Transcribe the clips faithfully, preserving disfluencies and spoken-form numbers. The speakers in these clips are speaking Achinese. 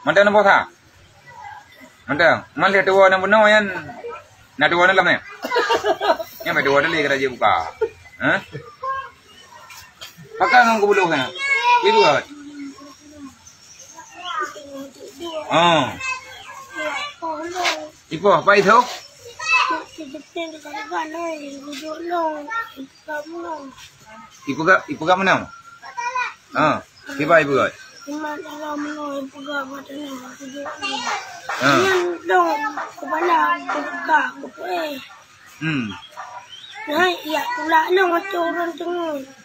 Mantong na puasa? Mantong. Man lheuh tuwoe na bunoe nyan. Na tuwoe na lom nyan. Nyan bak tuwoe tadi ka jeuet buka. Hah? Pakai ngon keubuluh nyan. Ibu kat. Oh. Ipoh, apa itu? Ipeugah, ipeugah meunan? Ha, kiban ipeugah? Ha. Hmm.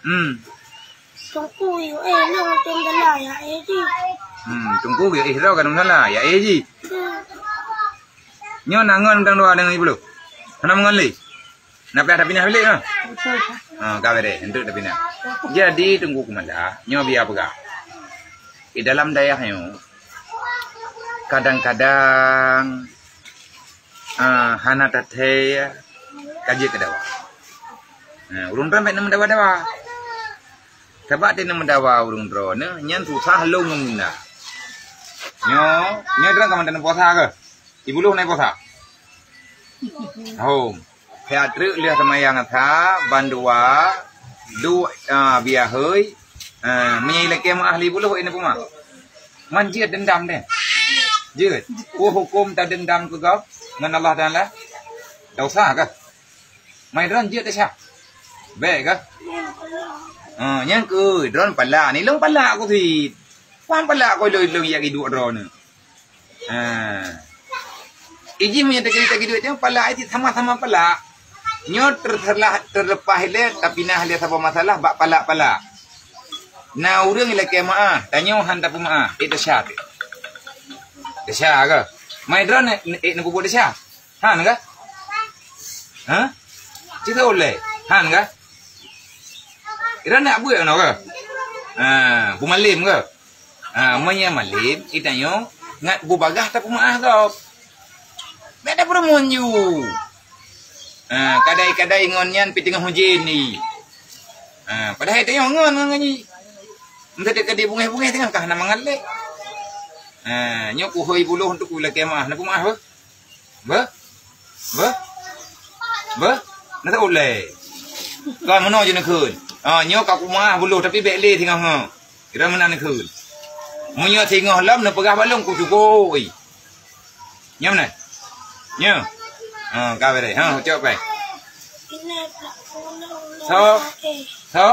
Hmm. Teungku yue éh lôn tém dalam ya éh jih. Hmm, teungku yue éh lôn ka dum dalam ya éh jih. Hmm. Nyoe na ngon tang dua deungon ibu lôn. Hana meungon lé. Na payah tapinah bilék ha? Ha, ka beureh, enteuk tapinah. Jadi teungku keumala, nyoe biya peugah. Di dalam dayah nyoe kadang-kadang ah, hana tathee ka jeuet keu dawa. Nah, ureuëng droe bèk neumeudawa-dawa. Sabab teuh neumeudawa ureuëng droe nyan susah lôn ngon bunda. Nyoe, nyoe droe ka mantong puasa keuh? Ibu lôn na puasa? Hom. Siat treuk lheueh seumayang asa, bandua, duek, ah, biahôi, ah, meunyoe ilakée meuah lé ibu lôn, ina peuma. Man jeuet deundam deh. Jeuet. Peue huköm tadeundam keu gob ngon Allah Taala? Dosa kah? Mai droen jeuet desya. Bèk kah? Ha, nyang keu droen palak ni, lôn palak ku sit. Wan palak ku lôn, lôn yak iduek droeneuh. Ha. Iji meunyoe teukeudi-teukeudi duek nyoe palak iji sama-sama palak. Nyoe terselah terleupah ilée tapinah ilée saboh masalah bak palak-palak. Na ureuëng ilakée meuah, tanyoe han tapeumeuah, ék desya teuh. Desya kah? Mai droen ék neupeubuet desya? Han kah? Ha? Cit ulée. Han kah? Droen nak buet keunoe kah? Ha, beumalem kah? Ha, meunyoe malem, geutanyoe ngat bubagaih tapeumeuah gob. Bèk tapeureumeun ju. Ha, kadai-kadai ngon nyan pih teungoh ujeuen ni. Ha, padahai tanyoe ngon ngon nyan. Meunteuk ka dibungéh-bungéh teungoh ka hana mangat lé. Ha, nyoe kuhôi buloh untuk ulée kemah, na peumeuah beuh? Beuh? Beuh? Beuh? Na teu ulée. Kon meunoe jih neukheun. Ha, nyoe ka kupeumeuah buloh tapi bèk lé singoh-ngoh. Kira meunan neukheun. Meunyoe singoh lom neupeugah bak lôn kucukôi. Nyoe meunan. Nyoe. Ha, ka beureh. Ha, cok pai. So. So.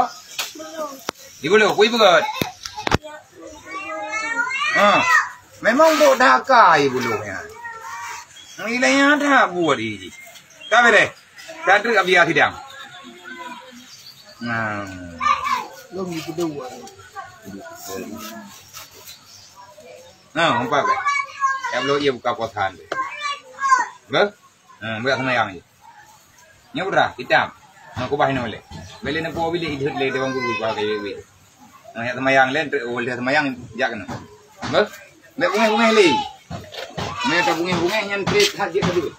Ibu lôn, kui peugöt. Ha. Memang dok dakai buluh nyan. Nilai ada buat ini. Ka beureh. Ka treuk ka biya sidang. Nah. Lom di kedua. Nah, nampak tak? Ya belum ia buka puasa ni. Beh? Ha, buat semayang je. Nyoe putra, itam. Nyoe kubah inoe lé. Bèk lé neupue bilék idhôt lé dewan guru, kubah kayèe wéh. Nyoe nyak seumayang lé, treuk ulèe seumayang jak keunoe. Beuh? Bèk bungéh-bungéh lé. Nyoe tabungéh-bungéh nyan trép that jeuet ka deuh.